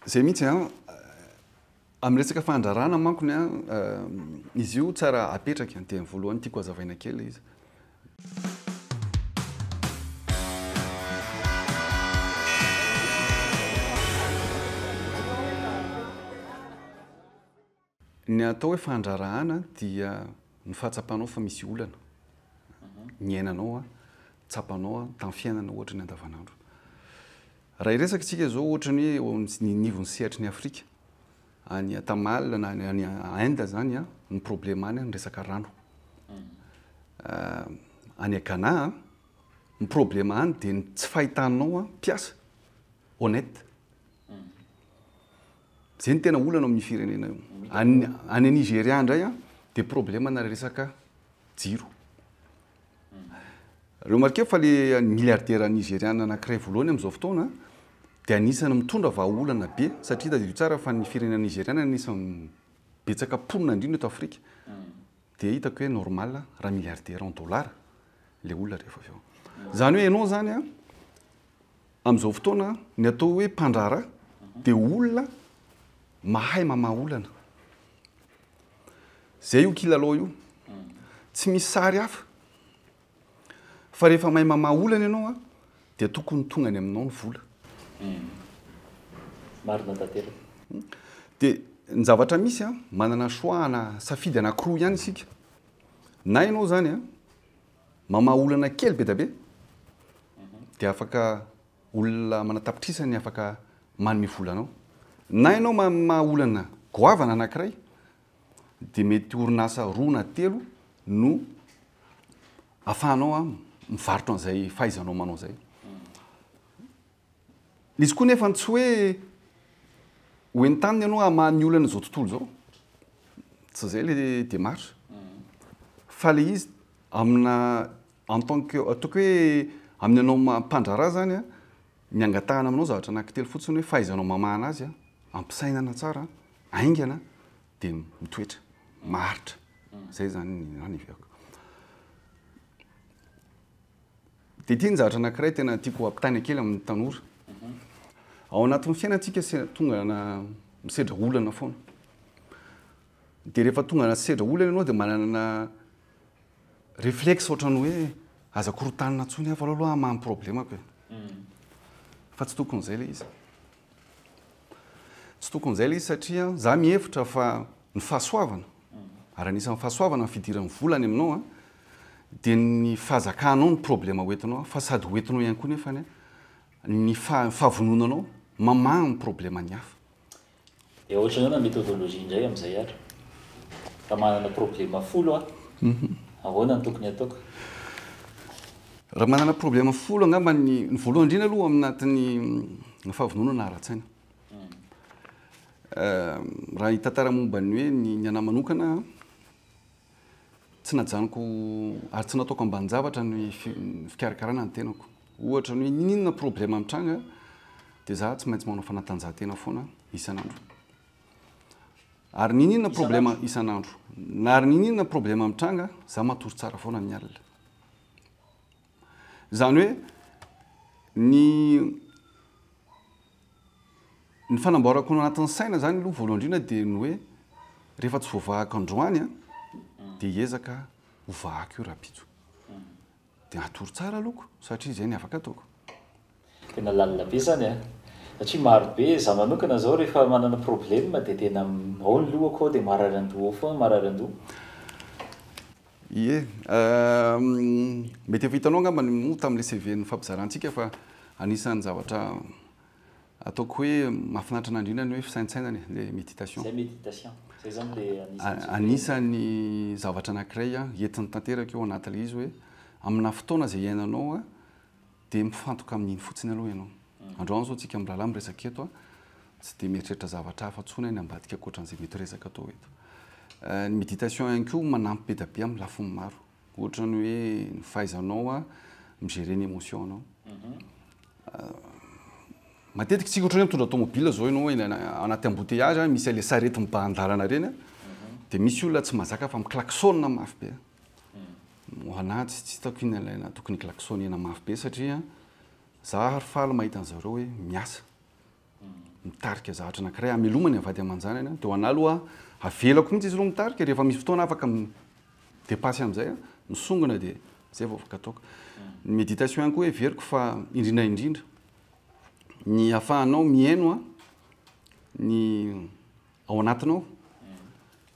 Zay mihitsy an! Amin'ny resaka fandrarana mankony an, izy io tsara apetraka dia ny voalohany tiako hazavaina kely ilay izy. Ny atao hoe fandraharahana dia ny fahatsapanao fa misy olana niainanao, tsapanao tamin'ny fiainana ohatra ny andavanandro. Raha hiresaka isika izao ohatra ny hoe eo amin'ny nivon'ny sehatry ny Afrika, any Tamal na any Inde izany ny problema any ny resaka rano. Any Ghana ny problema any dia ny tsy fahitanao mpiasa honnête. Zay no tena olana ao amin'io firenena io. Any any Nigeria indray an, dia problème na resaka jiro. Remarquer fa le milliardaire nigeriana anankiray voalohany amin'izao fotoana dia anisan'ny mitondra vahaolana be satria tadidio tsara fa ny firenena nigeriana anisan'ny betsaka mponina indrindra eto Afrika. Dia hitako hoe normal raha milliardaire en dollar le olona rehefa avy eo. Izany hoe ianao izany an, Amin'izao fotoana, ny atao hoe mpandraharaha dia olona mahay mamaha olana. Izay io kilalao io. Tsy misy sary hafa. Fa rehefa mahay mamaha olana ianao dia tokony tonga any aminao ny vola. Marina tanteraka. Dia ny zavatra misy, manana choix ana safidy anankiroa ihany isika. Na ianao izany Mamaha olana kely be dia be dia afaka olona amanatapitrisany afaka manome vola anao. Na ianao mamaha olana goavana anankiray dia mety orinasa roa na telo no afahanao mivarotra an'izay fahaizanao manao izay. Izy koa nefa tsy hoe ho entanina ianao hamaha ny olana izao tontolo izao. Tsy izay le démarche. Fa le izy amina en tant que ataoko hoe amin'ny anao maha mpandraharaha zany an, ny angatahana aminao zavatra anankitelo fotsiny hoe fahaizanao mamaha anazy an, ampisainana tsara, haingana dia mitoetra, maharitra. Izay zany ny ahy ny heveriko. Dia ity ny zavatra anankiray tena tiako ampitaina kely amin'ny tanora. Ao anatin'ny fiainantsika se tonga na misedra olana foana. Dia rehefa tonga sedra olana ianao dia manana réflexe ohatran'ny hoe aza korontanina intsony aho fa aleo aloha hamaha ny problemako e. Fa tsy tokony izay ilay izy. Tsy tokony izay ilay izy satria za mihevitra fa ny fahasoavana, ary anisan'ny fahasoavana ny fidiran'ny vola any aminao an, dia ny fahazakanao ny problema hoentinao fa sady hoentinao ihany koa nefany ny fahavononanao mamaha ny probleman'ny hafa. Dia ohatran'ny ahoana ny méthodologie indray amin'izay ary? Raha manana problema folo aho, ahoana no tokony hataoko? Raha manana problema folo angamba ny ny voalohany indrindra aloha aminatin'ny fahavononana ara-tsaina. Raha hitantara momba ny hoe ny ny anahy manokana, Tsy najanoko ary tsy nataoko ambanin-javatra ny fikarakarana ny tenako. Ohatra ny hoe n'inon'inona problème mitranga dia za tsy maintsy manao fanatanjahantena foana isan'andro. Ary n'inon'inona problème isan'andro. Ary n'inon'inona problème mitranga za matory tsara foana amin'ny alina. Izany hoe ny Ny fanamboarako ny anatin'ny saina zany aloha voalohany indrindra dia ny hoe rehefa tsy voavahako androany an, dia hiezaka ho vahako io rahampitso. Dia hatory tsara aloha ko satria izay ny afaka ataoko. Tena lalina be zany an! Satria maro be, za manokana zao rehefa manana problème dia tena ao ny lohako ao dia marary andoha ao foana, marary andoha. Ie, mety efa hitanao angamba ny moa tamin'ilay CV nifampizarantsika fa anisan'ny zavatra ataoko hoe mahafinaritra anah indrindra ny hoe fisaintsainana e, ilay méditation. Izay méditation, izay izany ilay anisan'ny super. Anisan'ny zavatra anankiray entiny tanteraka io anatin'ilay izy hoe amina fotoana izay iainanao dia mifantoka amin'iny fotsiny aloha ianao. Androany izao tsika mirahalahy miresaka eto, tsy dia mieritreritra zavatra hafa intsony any ambadika ankoatran'izay mety resaka atao eto. Ny méditation ihany koa manampy be dia be amin'ny lafiny maro. Ohatra ny hoe ny fahaizanao mi-gérer ny émotion-nao. Matetika tsika ohatra hoe mitondra tomobile izao ianao eny anaty embouteillage, misy an'ilay sarety mibahan-dalana ireny, dia misy olona tsy mahazaka fa mi-klaxonne mafy be. Ho anah tsy tsy hitako inona ilaina tokony hi-klaxonner-na mafy be satria za ary faly mahita an'zareo hoe miasa. mitarika zavatra anankiray hamelomany ny vady aman-janany an, dia ho anà aloha avelako mihitsy izy aloha mitarika, rehefa misy fotoana afaka mi-depasser amin'izay an, misongona dia izay vao afaka ataoko. Ny méditation ihany koa heveriko fa indrindra indrindra ny ahafahanao mihaino an ny ao anatinao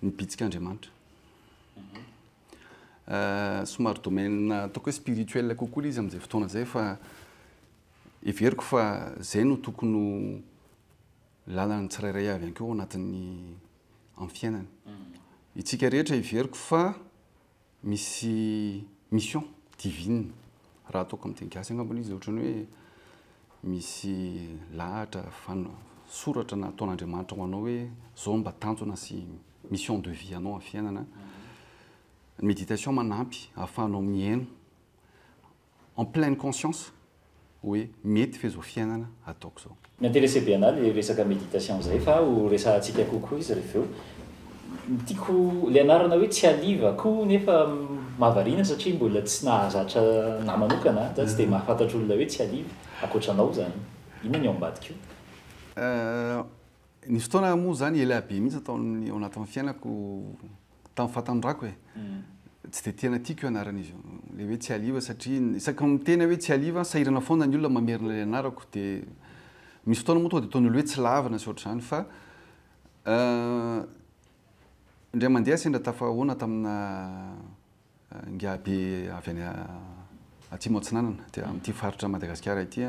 ny bitsik'Andriamanitra. Somary domaine ataoko hoe spirituel kokoa ilay izy amin'izay fotoana izay fa heveriko fa izay no tokony ho lalan'ny tsirairay avy ihany koa ao anatin'ny amin'ny fiainana. Itsika rehetra heveriko fa misy mission divine, raha ataoko amin'ny teny gasy angamba ilay izy ohatran'ny hoe misy lahatra soratra nataon'Andriamanitra ho anao hoe izao no mba tanjona sy mission de vie anao amin'ny fiainana. Ny méditation manampy ahafahanao mihaino en pleine conscience hoe mety ve izao fiainana ataoko izao. Mi-intéresser be anah le resaka méditation zay fa ho resahantsika kokoa izy rehefa eo. Ny tiako, le anarana hoe Tsialiva koa nefa mahavariana satria mbola tsy nahazatra anah manokana, za tsy dia mahafantatra olona hoe Tsialiva ankoatra anao zany. Inona ny ao ambadik'io? Nisy fotoana moa izany ela be mihitsy tao amin'ny ao anatin'ny fiainako tamin'ny fahatanorako e. Tsy dia tena tiako io anarana izy io. Ilay hoe Tsialiva satria isaky ny miteny aho hoe Tsialiva, sahirana foana ny olona mamerina ilay anarako dia misy fotoana moa tonga dia ataon'ny olona hoe Tsilavina sy ohatr'izany fa indray mandeha sendra tafahoana tamina Ingahibe avy any Atsimo Atsinanana, aty amin'ity faritra Madagasikara ity,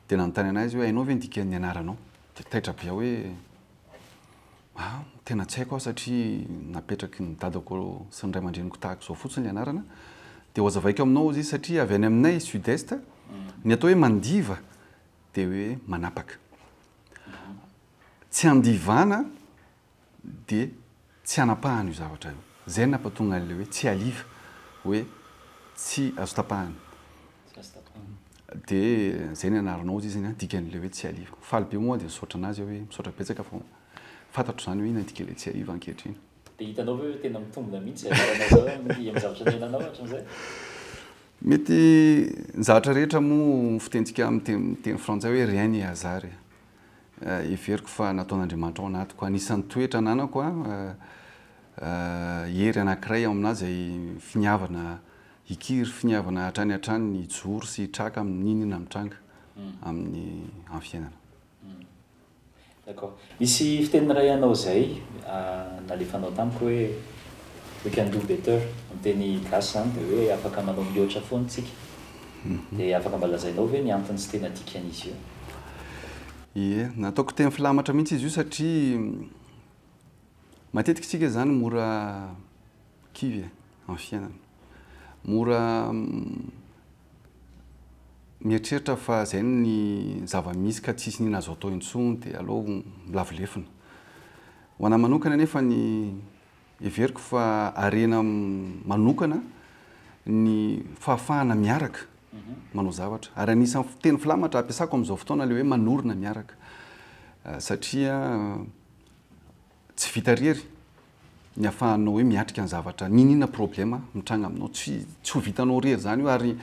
dia nanontany an'ahy izy hoe hainao ve ny dikan'ny anaranao? Dia taitra be aho hoe ah, tena tsy haiko aho satria napetraky ny dadako sy ny ray aman-dreniko tahaka izao fotsiny ilay anarana. Dia hohazavaiko aminao hozy izy satria avy any aminay Sud-Est, ny atao hoe mandiva dia hoe manapaka. Tsy andivana dia tsy hanapahana io zavatra io. Izay no nampatonga an'ilay hoe tsy aliva, hoe tsy azo tapahana. Dia izay ny anaranao hozy izy ny dikan'ilay hoe tsy aliva. Faly be moa aho dia nisaotra an'azy aho hoe misaotra betsaka fa fantatro izany hoe inona ny dikan'ilay tsy aliva ankehitriny. Dia hitanao ve hoe tena mitombina mihitsy izay anaranao izao amin'ny zavatra niainanao hatramin'izay? Mety ny zavatra rehetra moa fitenintsika amin'ny teny frantsay hoe rien n'est hasard e. Heveriko fa nataon'Andriamanitra ao anatiko. Anisan'ny toetra ananako hery anankiray ao aminà izay finiavana hikiry, finiavana hatrany hatrany ny hijoro sy hitraka amin'inona mitranga amin'ny amin'ny fiainana. D'accord. Misy fiteny iray anao izay nalefanao tamiko hoe we can do better. Amin'ny teny gasy izany dia hoe afaka manao mihoatra foana isika. Dia afaka mba lazainao ve ny antony sy tena dikan'izy io? Ie, nataoko teny filamatra mihitsy izy io satria matetika isika izany mora kivy e, amin'ny fiainana. Mora mieritreritra fa izay ny zava-misy ka tsisy n'inona azo atao intsony dia aleo milavo lefona. Ho anà manokana anefa ny Heveriko fa harena manokana ny fahafahana miaraka manao zavatra. Ary anisan'ny teny filamatra ampiasako amin'izao fotoana ilay hoe manorina miaraka. Satria tsy vita irery ny ahafahanao hoe miatrika ny zavatra, n'inon'inona problema mitranga aminao. Tsy tsy ho vitanao irery izany io ary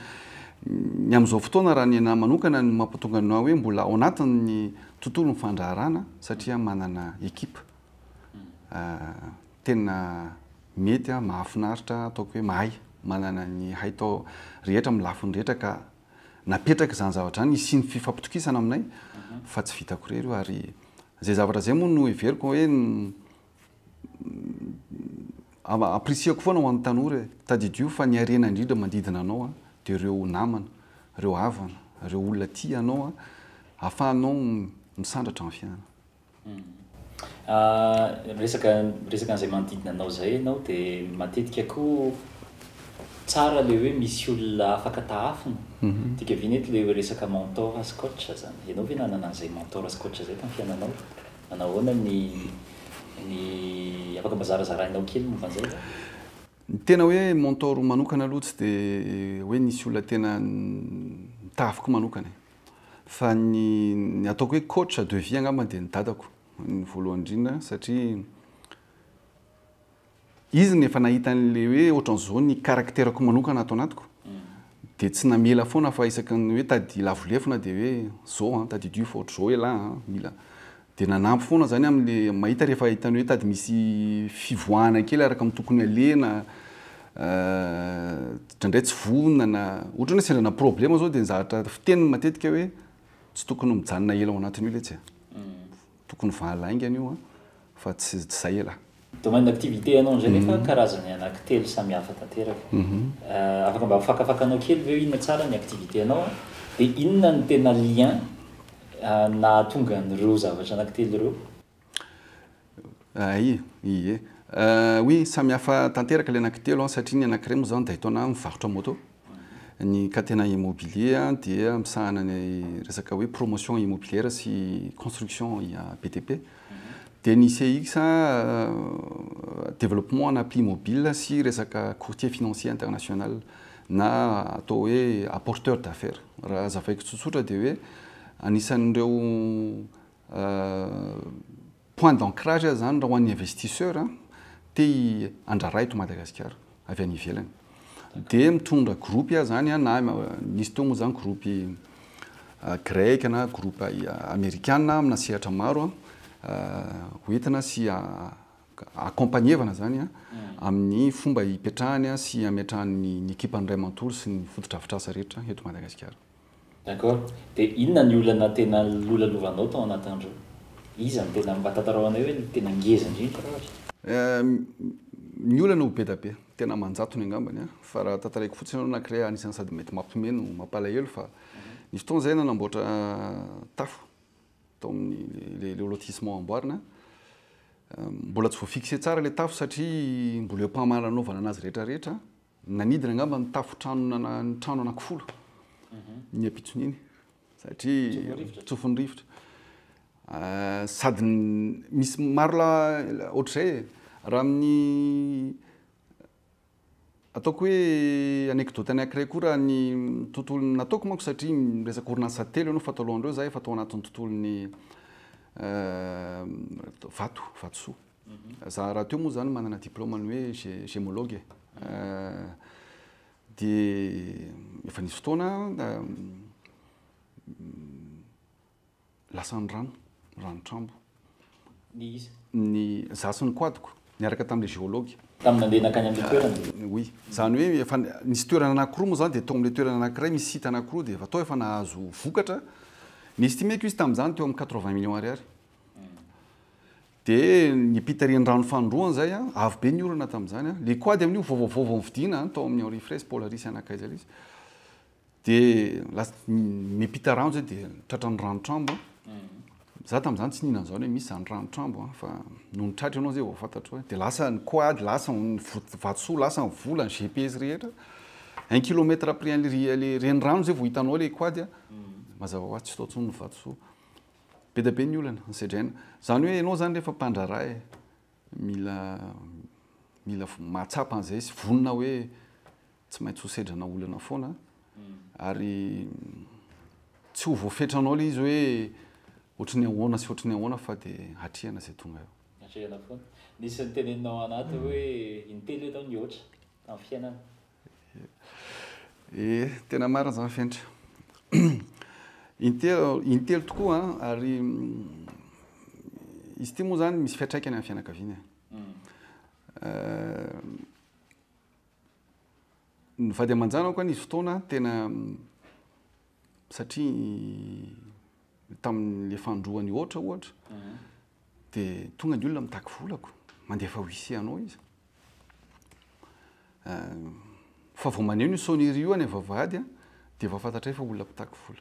ny amin'izao fotoana raha ny anahy manokana ny mampatonga anah hoe mbola ao anatin'ny tontolon'ny fandraharahana satria manana ekipa. Tena mety, mahafinaritra, ataoko hoe mahay, manana ny haitao rehetra amin'ny lafiny rehetra ka napetraka izany zavatra izany hisian'ny fifampitokisana aminay fa tsy vitako irery io ary izay zavatra izay moa no heveriko hoe ampirisihako foana ho an'ny tanora e, tadidio fa ny harena indrindra manodidina anao dia ireo namana, ireo havana, ireo olona tia anao ahafahanao misandratra amin'ny fiainana. Miresaka miresaka an'izay manodidina anao izay ianao dia matetika koa tsara ilay hoe misy olona afaka tahafina. Tiako hiaviana eto ilay hoe resaka mentor sy coach izany. Ianao ve nanana an'izay mentor sy coach izay tamin'ny fiainanao? Manao ahoana ny ny afaka mba zarazarainao kely momba an'izay ve? Ny tena hoe mentor manokana aloha tsy dia hoe nisy olona tena nitahafiko manokana e. Fa ny ny ataoko hoe coach de vie angamba dia ny dadako ny voalohany indrindra satria izy no efa nahita an'ilay hoe ohatran'izao ny caractère-ko manokana ato anatiko dia tsy namela foana fa isaky ny hoe tady lavo lefona dia hoe zao an, tadidio fa ohatr'izao elah an, mila. Dia nanampy foana zany amin'le mahita rehefa hitany hoe tady misy fivoahana kely araka ny tokony aleha na indraindray tsy vonona na ohatra hoe sendra na problème zao dia ny zavatra fiteniny matetika hoe tsy tokony mijanona ela ao anatin'io letsy a. Tokony vahala haingana io fa tsy zay elah. Domaine d'activité anao indray nefa karazany anankitelo samihafa tanteraka. Afaka mba afakafakanao kely ve hoe inona tsara ny activité anao dia inona no tena lien nahatonga an'ireo zavatra anankitelo ireo? Ay, ie. Oui, samihafa tanteraka ilay anankitelo satria ny anankiray moa zany Daytona mivarotra moto. Ny Catena Immobilier dia misahana ny resaka hoe promotion immobilière sy construction BTP. Dia ny CX développement en appli mobile sy resaka courtier financier international na atao hoe apporteur d'affaires. Raha azavaiko tsotsotra dia hoe anisan'ireo point d'ancrage zany raha ho an'ny investisseur te handraharaha eto Madagasikara avy any ivelany. Dia mitondra groupe aho zany na nisy teo moa zany groupe grec na groupe amerikana amina sehatra maro hoentina sy accompagnevana zany amin'ny fomba hipetrahany sy hametrahany ny ekipany iray manontolo sy ny fotodrafitrasa rehetra eto Madagasikara. D'accord. Dia inona ny olana tena nolalovanao tao anatin'ireo? Iza no tena mba tantarao anay hoe tena ngeza indrindra raha ohatra? Ny olana ho be dia be, tena aman-jatony angambany fa raha tantaraiko fotsiny aloha anankiray anisan'ny sady mety mampiomehy no mampalahelo fa nisy fotoana izahay nanamboatra tafo tao amin'ny le lotissement amboarina. Mbola tsy voafixe tsara ilay tafo satria mbola eo am-pamanaovana anazy rehetra rehetra. Nanidina angamba ny tafo-trano ny trano anankifolo ny ampitson'iny satria tsofin'ny rivotra. Sady misy maro la ohatr'izay e. Raha amin'ny ataoko hoe anecdote anankiray koa raha ny tontolo nataoko manko satria miresaka orinasa telo ianao fa talohan'ireo za efa tao anatin'ny tontolon'ny vato, vatosoa. Za rahateo moa zany manana diplôme ny hoe gémologue e. Dia efa nisy fotoana lasan'ny rano, ranotrambo. Ny iza? Ny za sy ny koadiko niaraka tamin'ilay géologue. Tamin'ny nandeha nankany amin'ilay toerana? Oui. Izany hoe efa nisy toerana anankiroa moa zany dia tao amin'ilay toerana anankiray misy site anankiroa dia efa tao efa nahazo vokatra. Ni-estimeko izy tamin'izany teo amin'ny 80 millions ariary. Dia niampita renirano fanindroany izay, avo be ny orana tamin'izany. Ilay quad amin'io vaovao vao nividiana tao amin'ny Henri Fraisse, Polaris anakaiza ilay izy. Dia lasa niampita rano izay dia tratran'ny ranotrambo. Za tamin'izany tsy nihinana izany hoe misy izany ranotrambo fa nony tratra ianao izay vao fantatro hoe. Dia lasa ny quad, lasa ny vatosoa, lasa ny vola, ny GPS rehetra. Un kilomètre après an'ilay renirano izay vao hitanao ilay quad. Mazava ho azy tsy tao intsony ny vatosoa. Be dia be ny olana nosedraina. Izany hoe ianao izany rehefa mpandraharaha e, mila mila mahatsapa an'izay sy vonona hoe tsy maintsy ho sedrana olana foana ary tsy ho voafetranao ilay izy hoe ohatry ny ahoana sy ohatry ny ahoana fa dia atrehana izay tonga eo. Atrehana foana. Nisy niteneninao anaty hoe intelo ianao nihoatra tamin'ny fiainana. Eh, tena marina zany Fenitra. Intelo, intelo tokoa an, ary izy ity moa zany misy fiantraikany amin'ny fianakaviana e. Ny vady aman-janako nisy fotoana tena satria tamin'le fandroany ohatra ohatra dia tonga ny olona mitaky volako, mandefa huissier anao izy. Fa vao maneno io sonnerie io any vavahady dia efa fantatray fa olona mpitaky vola.